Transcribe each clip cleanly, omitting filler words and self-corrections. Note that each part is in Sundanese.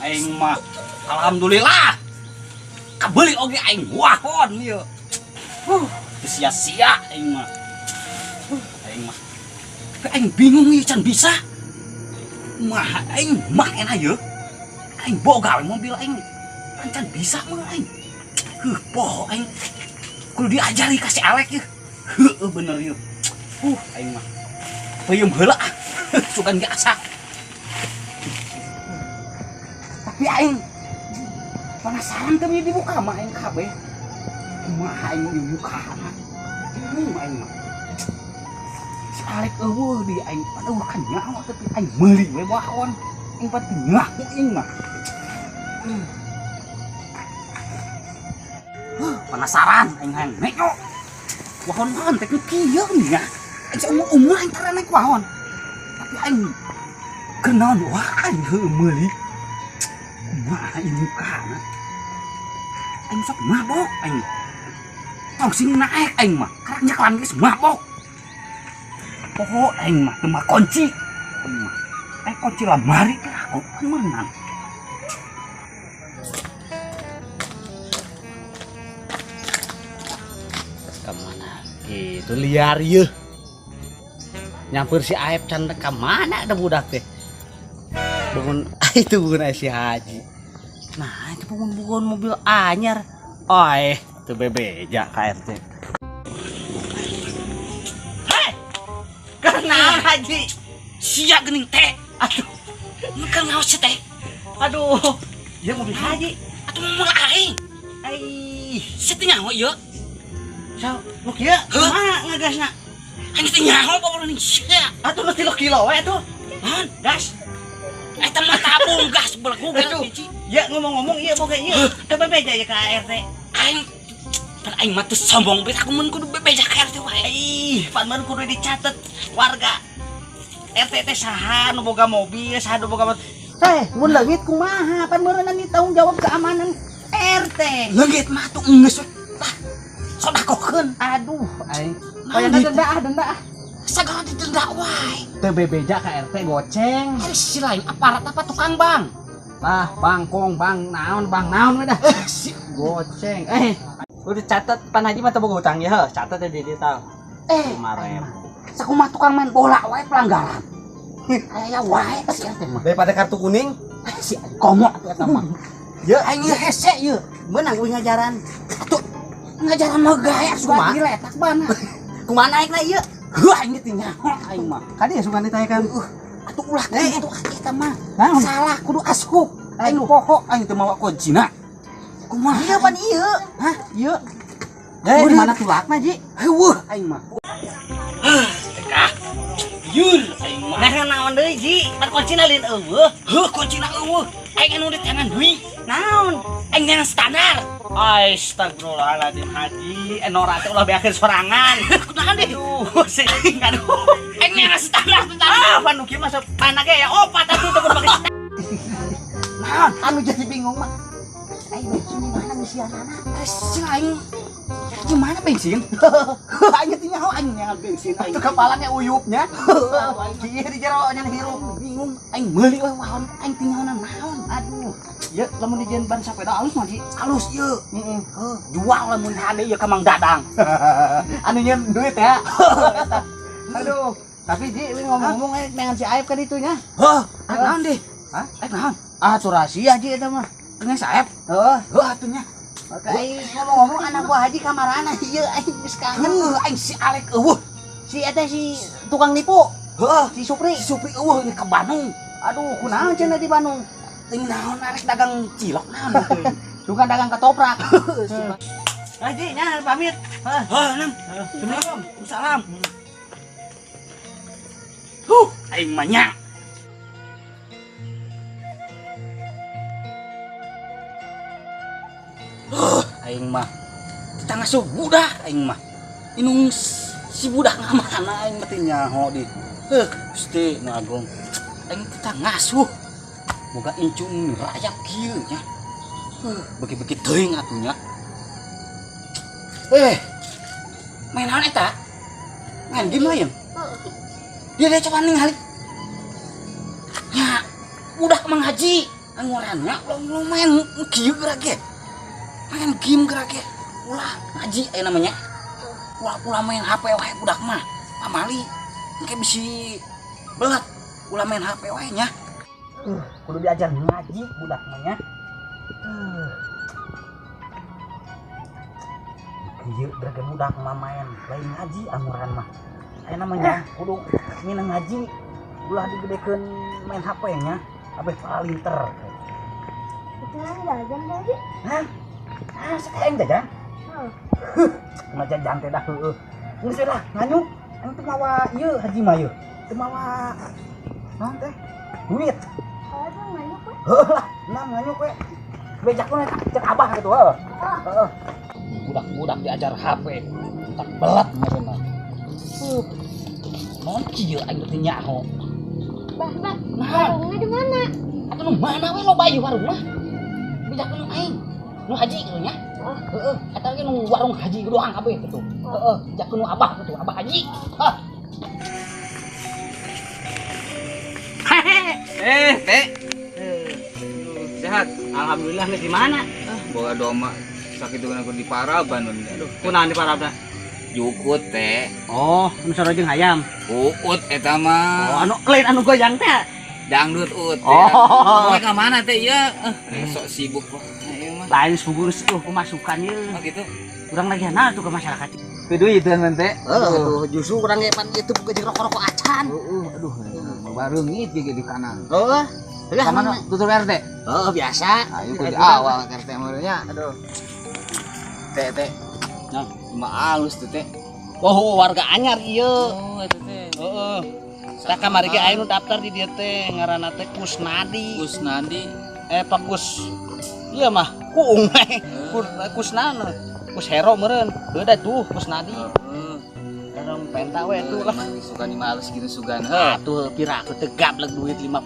Aing mah alhamdulillah. Kabeli oge aing wahon ieu. Teu sia-sia aing mah. Aing mah. Tapi aing bingung ieu can bisa. Mah aing mah enak ieu. Aing boga we mobil aing. Pan can bisa mah aing. Huh, poho aing. Kudu diajari ka si Alek ieu. Heueuh bener ieu. Aing mah. Peuyeum heula ah. Sugan ge asa. Tapi aing penasaran teh dibuka mah aing kabeh. Kumaha aing dibuka mah. Bingung aing mah. Si Alek eueuh di aing aduh kan nyawa tapi aing meuli we wahon. Aing pati nyaho aing mah. Penasaran aing hayang nengok. Wahon-wahon teh kieu nya. Aing saumur-umur aing tara naik wahon. Tapi aing kenaon wah aing heueuh meuli. Kumaha ieu mukana? Aing sok mabok aing. Tong sing naek aing mah. Karak nyeklan geus mabok. Poho aing mah teu mah kunci. Aing mah. Aing kunci lamari teh aku kan meunang. Kemana? Gitu liar yeuh. Nyamper si Aep can ka mana ada budak teh. Bangun itu bangun si Haji. Nah, itu bangun-bangun mobil anyar. Oi, itu bebeja ka RT. Hei! Kenaon Haji? Sia geuning teh. Aduh, Nu kenaon si teh? Aduh. Ieu mobil Haji. Atuh mobil aing. Ai, Si teh nyaho ieu. So, nu kieu kumaha ngagasna? Aing teh nyaho bawa ning sia. Atuh nu 3 kilo we atuh. Naon? Gas. Eta mah tabung gas belegug Aduh. biji. Ya ngomong-ngomong ieu boga ieu. Teu bebeja ieu ka RT. Aing pan aing mah teu sombong bet aku mun kudu bebeja ka RT wae. Ih, pan mun kudu dicatet warga. RT teh saha nu boga mobil, saha nu boga motor. Teh, mun leungit kumaha? Pan meureunna ni tanggung jawab keamanan RT. Leungit mah tuh geus we. Tah, sodakohkeun. Aduh, aing. Naon Payah deui? denda ah, denda ah. Sagala didenda wae. Teu bebeja ka RT goceng. Ari si lain aparat apa tukang bang? Lah, bangkong, bang naon, bang naon we dah. Si goceng. Udah catet pan Haji mah teu boga hutang ya, heuh, catet ya di dieu tah. 5.000. Sakumaha tukang main bola wae pelanggaran. Aya wae si RT mah. Daripada kartu kuning, Si komo atuh eta mah. Ya, aing ieu hese ieu. Meunang euy ngajaran. Atuh ngajaran mah gaya Kumaha? suka diletak bana. Kumaha naekna ieu? Heuh aing teh nyaho aing mah. Kadi ya suka ditanyakan. Atuh ulah kitu eta mah. Naon? Salah kudu asup. Aing Aduh. poho aing teu mawa kuncina. Kumaha Ieu pan ieu? Hah? Ieu. Di mana tulakna, Ji? Heueuh aing mah. Kah. Yur aing mah. Nah, naon deui, Ji? Pan kuncina lain eueuh. Heuh kuncina eueuh. Aing anu di tangan deui. Naon? Aing yang standar. Astagfirullahaladzim Haji, nora teh ulah beakeun sorangan. Kunaon deui? Aduh, si aduh. Aing yang standar tentang. Ah, pan nu kieu mah sok pana ge ya opat atuh teu kudu make. Naon? Anu jadi bingung mah. Aing bensin di mana ngisianana? Si aing gimana bensin? Heuh aing teh nyaho aing nyangan bensin aing. Itu kepalanya uyupnya. Kieu di jero nya hirup. Bingung aing meuli we wahon aing teh nyahonan naon. Aduh. Ya lamun dijieun ban sapeda alus mah Ji. Alus ieu. Heeh. Heuh, jual lamun hade ieu ka Mang Dadang. Anu nyeun duit ya. Aduh. Tapi Ji, ini ngomong-ngomong dengan si Aep kan itunya. Heuh, aing naon deh? Hah? Aing naon? Ah, tuh rahasia Ji eta mah. Dengan si Aep? Heeh. Heuh atuh nya. Maka aing ngomong-ngomong anak buah Haji kamarana ieu aing geus kangen. Heuh, aing si Alek eueuh. Si eta si tukang nipu. Heuh, Si Supri. si Supri eueuh ini ke Bandung. Aduh, kunaon cenah di Bandung? Ting naon arek dagang cilok naon teh. Tukang dagang ketoprak. Haji nya pamit. Heuh. Heuh, Nam. Assalamualaikum. Salam. Huh, aing mah nya. Aing mah kita ngasuh budak aing mah. Inung si budak ngamana aing mah teh nyaho di. Heuh, Gusti nu agung. Aing kita ngasuh. Boga incung rayap kieu nya. Heuh, beuki-beuki teuing atuh nya. Main naon eta? Main game lain? Dia dia coba ningali. Ya, budak Mang Haji. Angorannya lo main kieu geura ge. Main game geura ge. Ulah ngaji aya namanya. Ulah main HP wae budak mah. Pamali engke bisi belet. Ulah main HP wae nya. Kudu diajar ngaji budak mah nya. Kieu geura ge budak mah main lain ngaji anguran mah. Aya namanya kudu minang ngaji. Ulah digedekeun main HP nya. Abeh palinter. Itu yang jajan tadi? Hah? Ah, sekarang jajan? Heeh. Kumaha jajan teh dah heueuh. Geus lah, nganyuk. Anu teu mawa ieu haji mah ieu. Teu mawa naon teh? Duit. Oh, itu nganyuk we. Heueuh lah, nah nganyuk we. Bejakeun we cek abah gitu heueuh. Heeh. Budak-budak diajar HP. Tak belat meureunna. Naon kieu aing teh nyaho. Bah, bah, nah. Warungnya di mana? Atuh nu mana we loba ieu warung mah. Bejakeun aing. Nu haji kitu nya. Heeh, eta ge nu warung haji doang kabeh kitu. Heeh, bejakeun nu abah kitu, abah haji. Hah. Teh. Sehat. Alhamdulillah geus di mana? Ah, boga doma sakit dengan aku di Paraban. Aduh. Kunaon di Paraban? Jukut teh. Oh, anu sarua jeung hayam. Uut eta mah. Oh, anu lain anu goyang teh. Dangdut ut. Oh. Mau ka mana teh ieu? Sok sibuk kok. Ieu mah. Lain subuh geus pemasukan ieu. Oh gitu. Urang lagi ana tuh ke masyarakat. Keduitan teh. Heeh, justru urang ge pan itu buka jeung rokok-rokok acan. Heeh, aduh. Bareungit ge di kanan. Heeh. Lah mana tutur RT? Heeh, biasa. Ayo kudu awal RT meureunnya. Aduh. Teh teh. Nah, mah alus tuh teh. Oh, warga anyar ieu. Oh, eta teh. Heeh. Tah kamari ge aya nu daftar di dieu teh ngaranna teh Kusnadi. Kusnadi. Pak Kus. Ieu mah kuung we. Kusnana. Kus Hero meureun. Heuh da tuh Kusnadi. Heeh. Orang penta we tuh lah. Suka ni males gitu sugan heuh. Atuh pira aku tegap leg duit 50.000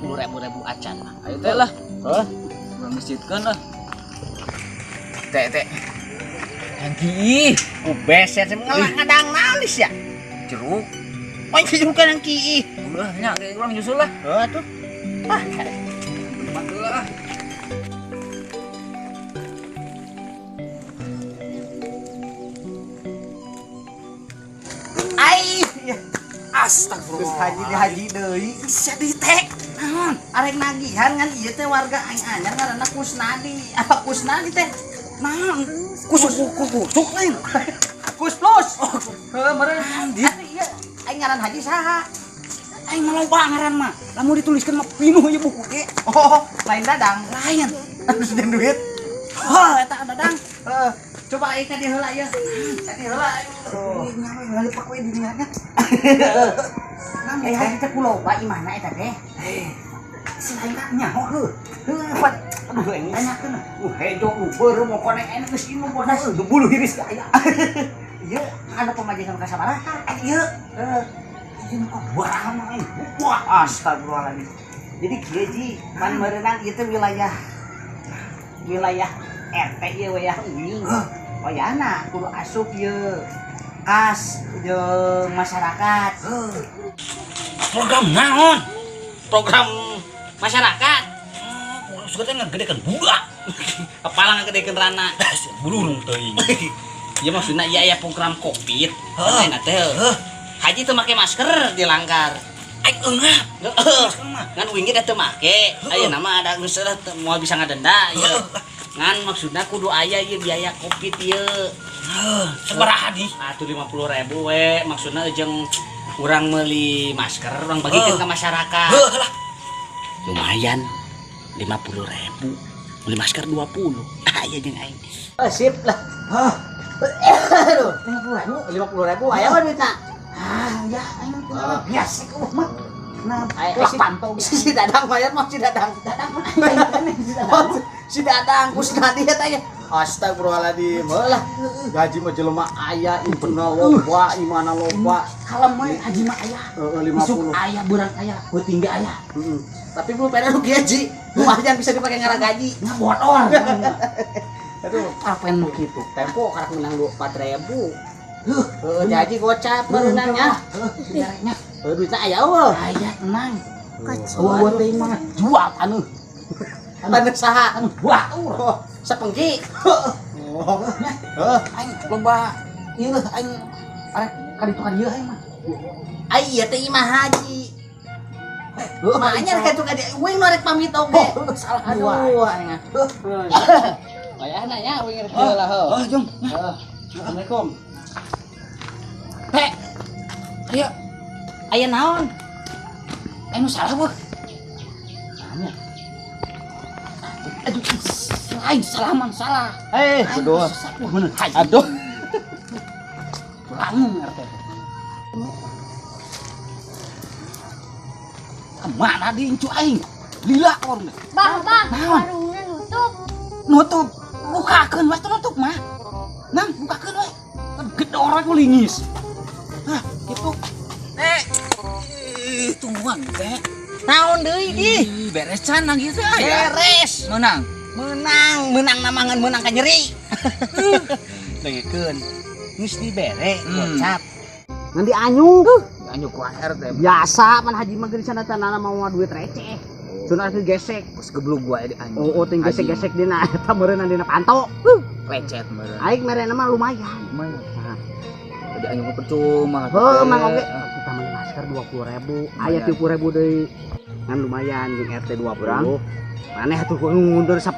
acan mah. Ayo teh lah. Heuh. Urang masjidkeun lah. Teh teh. Yang kiih. Ku beser sih ngelah ngadang nalis ya. Jeruk. Oh, jeruk kan yang kiih. Ulah nya kayak urang nyusul lah. Heuh atuh. Ah. Lah. Ai. Astagfirullah. Haji di haji deui. Bisa ditek. Naon? Arek nagihan ngan ieu teh warga aing anyar ngaranna Kusnadi. Apa Kusnadi teh? Naon? Kusuk kusuk lain. Kus plus. Heuh meureun. Andi. Ieu aing ngaran haji saha? Aing mah loba ngaran mah. Lamun dituliskeun mah pinuh ieu buku ge. Oh, lain Dadang. Lain. Anu sejen duit. Heuh, eta Dadang. Heeh. Coba aing ka dieu heula ieu. Ka dieu heula. Oh, nyawa ngalipak we di dinya nya. Eh, haji teh kuloba imahna eta teh. Si lain ka nyaho heuh. Heuh, pat. Aduh, aing Tanyakeun. Hejo nu beureum mokone enak geus inum bodas nu bulu hiris ka aya. Ieu anu pamajikan ka sabaraha? Ieu. Heeh. Ieu nu kabaraha mah aing. Wah, astagfirullahaladzim. Jadi kieu ji, pan meureunang ieu teh wilayah RT ieu wilayah uing. Wayahna kudu asup ieu kas jeung masyarakat. Program naon? Program masyarakat. Suka teh ngagedekeun budak. Kepala ngagedekeun rana. Burung teuing. Ya maksudna ieu aya program Covid. Heeh. Nah teh. Haji teu make masker dilanggar. Aing eungap. Heeh. Masker mah. Ngan uing ge da teu make. Ayeuna mah ada geus lah teu moal bisa ngadenda ieu. Ngan maksudna kudu aya ieu biaya Covid ieu. Heuh, sabaraha di? Atuh 50.000 we, maksudna jeung urang meuli masker urang bagikeun ka masyarakat. Heuh lah. Lumayan 50.000. Beli masker 20. Ah iya jeung aing. Sip lah. Hah. Aduh, 50.000, 50.000 aya mah duitna. Ah, ya aing teh biasa ke mah. Nah, Kelas pantau Si Dadang bayar mah si Dadang. Dadang pun aing si Dadang. Si Dadang Kusnadi eta ya. Astagfirullahaladzim. Heuh lah. Gaji mah jelema aya, intuna loba, imana loba. Kalem we haji mah aya. Heeh, Isuk 50. aya beurang aya, peuting ge aya. Heeh. Tapi belum pada rugi haji. Lumayan bisa dipakai ngarah gaji. Ngabodor. Aduh, Apa yang nu kitu? tempo karak menang 4.000. Heuh, gaji gocap berenang nya. Heuh, dibereknya. Heuh, duitna aya eueuh. Aya tenang. Eueuh Eueuh teh mah jual anu. Taneuh saha? Anu batur. Oh, sapengki. Oh. Heuh. Aing lomba ieu aing arek ka ditu ka dieu aing mah. Ai ieu teh imah haji. Makanya rek ka dieu uing nu rek pamit oge. Oh, salah. Aduh, aing. Wayahna nya uing rek lah heuh. Oh, jom. Heuh. Assalamualaikum. Pe. Ayo, Aya naon? aing nu salah weh. Nanya. Aduh, aing salaman salah. Eh, Aing sesat weh bener. Haji. Aduh. Langung RT. Kemana diincu aing? Lila orang deh. Bah, bah, Naon? warungnya nutup. Nutup. Bukakeun we tuh nutup mah. Nang, bukakeun we. Kan gedor aku lingis. Hah, gitu. Eh, ih, tungguan teh. Naon deui ih? Ih, beres can nang gitu aya. Beres. Menang. Menang, menang namangan menang ka nyeri. Dengekeun. Geus dibere gocap. Nanti anyuk. Anyuk ku RT. Biasa pan haji mah geuning sana tanana mau duit receh. Cenah teh gesek. Geus geblug wae di anyuk. Oh, oh ting gesek-gesek dina eta meureun dina panto. Lecet meureun. Aing merena mah lumayan. Lumayan. Nah. Di anyuk mah percuma. Heuh, mang oge kita meuli masker 20.000, aya 30.000 deui. Kan lumayan jeung RT 20. Maneh atuh kudu ngundur 10.000.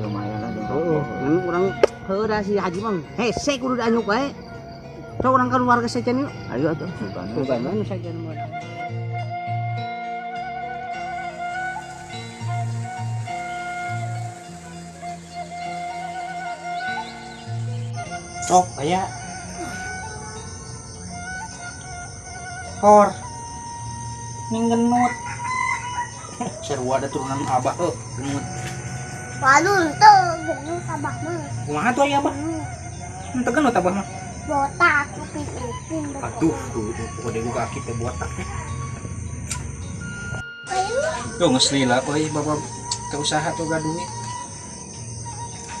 Lumayan lah. Heeh, ngan urang heuh da si haji mah hese kudu dianyuk wae. Sok urang ka warga sejen yuk. Ayo atuh. Bukan nu sejen mah. Sok aya. Hor. Ning genut. Sarua ada turunan abah heuh, genut. Waduh, tuh genut abah mah. Kumaha tuh aya abah? Henteu genut abah mah. Botak, upin-upin. Aduh, tuh pokoknya gua kaki teh botak. Ayo, Yo geus lila euy bapak teu usaha tuh ga duit.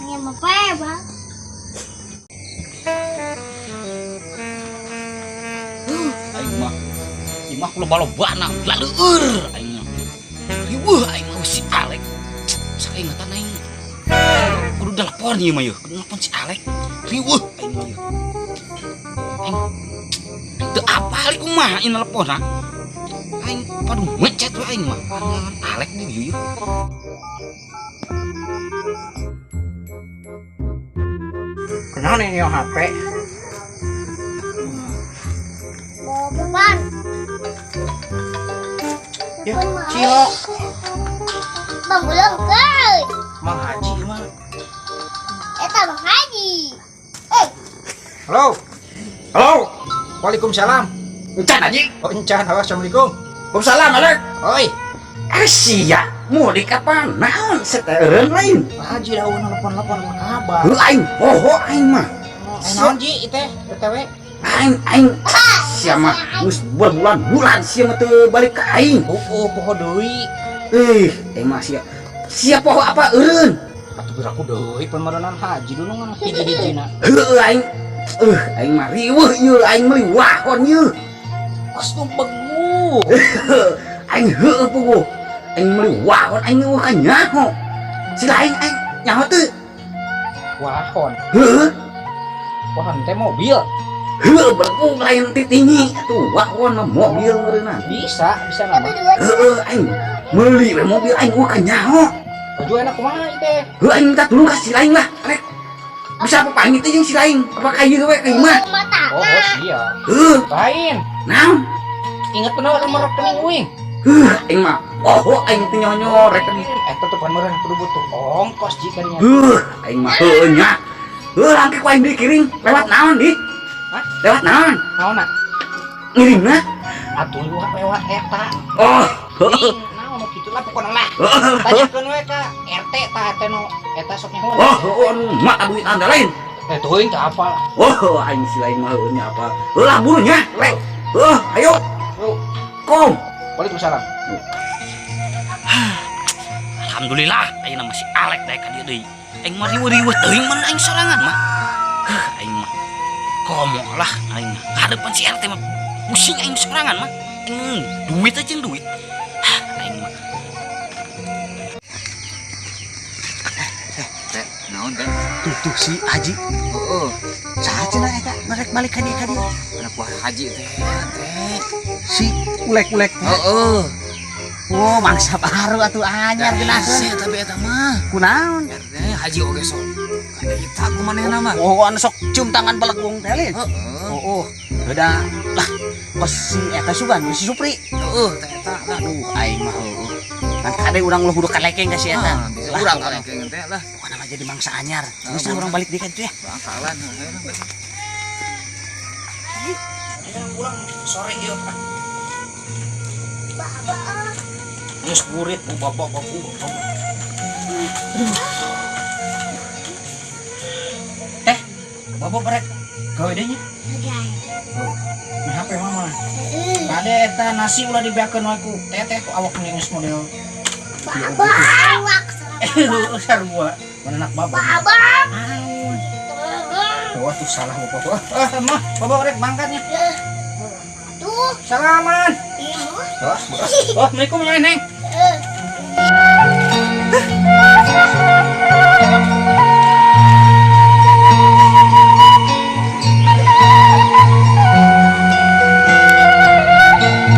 ini mah apa ya, Bang? Aing mah imah loba-lobana laleur aing mah. Riweuh aing mah si Alek. Sakeingatan aing. Kudu telepon ieu mah yeuh, kudu telepon si Alek. Riweuh aing mah yeuh. Aing teu apal kumaha ieu telepon ha. Aing padu ngechat we aing mah. Aing Alek di dieu yeuh. Kunaon ini HP? Bawa beban. Ya, cilok. Bang belum ke. Mang Haji mah. Eta Bang Haji. Eh, Halo. Halo. Waalaikumsalam. Encan anjing. Oh, encan. Halo, assalamualaikum. Waalaikumsalam Alek. Oi. Asia mudik kapan? Naon setereun lain. Haji dah nelpon-nelpon apa kabar? Heuh aing poho aing mah. Eh, naon ji teh BTW? Aing aing sia mah geus berbulan-bulan sia mah teu balik ka aing. Oh, poho deui. Eh, emang sia. Sia poho apa eureun? Atuh geus aku deui pamarenan haji dulu ngan hiji-hijina. Heuh aing. Aing mah riweuh ieu aing meuli wahon ieu. Geus nu bengu. Aing heueuh puguh. Aing meuli wahon aing eueuh ka nyaho. Si lain aing nyaho teu. Wahon. Heueuh. Wahon teh mobil. Heueuh berpung lain ti tinggi atuh wahon mah mobil meureunna. Bisa, bisa nama. Heueuh aing meuli we mobil aing eueuh ka nyaho. Baju enak kumaha ieu teh? Heuh aing minta tulung ka si lain lah. Rek. Bisa apa pangit teh jeung si lain? Apa ka ieu we ka imah? Oh, oh sia. Heuh, Lain. naon? Ingat bener nomor rekening uing. Heuh, aing mah poho aing teh nyaho rekening. Eh, tetepan meureun kudu butuh ongkos ji kadinya. Heuh, aing mah heueuh nya. Heuh, langke ku aing dikiring lewat naon di? Hah? Lewat naon? Naonna? Ngiringna? Atuh lewat eta. Oh, heueuh. Ing, naon nu kitu lah pokona lah. Tanyakeun we ka RT tah RT nu eta sok nyaho. Oh, heueuh anu mah duit anda lain. Eh, teuing teu apa. Oh, aing si lain mah heueuh nya apa. Heuh lah buru nya, rek. Heuh, ayo. Yuk. Kom. Waalaikumsalam. Alhamdulillah, ayeuna masih Alek daek ka dieu deui. Aing mah riweuh-riweuh teuing mun aing sorangan mah. Heuh, aing mah komo lah aing mah. Kadepan si RT mah pusing aing sorangan mah. Aing duit aja duit. Hah, aing mah. Tuh si Haji. Heeh. Saha cenah eta rek balik ka dieu ka dieu? Anak buah Haji teh teh. Si ulek-ulek teh. Heeh. Oh, mangsa baru atuh anyar Hese geunaheun. tapi eta mah. Kunaon? Teh Haji oge sok. Kada eta ku manehna mah. Oh, anu sok cium tangan belegung teh lin. Heeh. Oh, oh. Udah lah kos si eta sugan si Supri. Heeh, teh eta lah. Aduh, aing mah heueuh. Kan kade urang ulah kudu kalekeng ka si eta. Ah, bisa Lah, urang kalekeng teh lah. Pokokna mah jadi mangsa anyar. Geus lah urang balik deui ka ditu ya. Bakalan heuh. Pulang sore ieu. Bapak. Geus burit bu bapak bapak bapak. Teh, bapak barek gawe deui nya. Nah, HP mama. Kade eta nasi ulah dibeakeun wae ku teteh ku awak geus model. Bapak awak. Sarua. Mana anak bapak. Bapak. Aun. Wah, tuh salah bapak. Ah, mah, bapak rek mangkatnya. Tuh. Salaman. Iya. Oh, Assalamualaikum ya, Neng.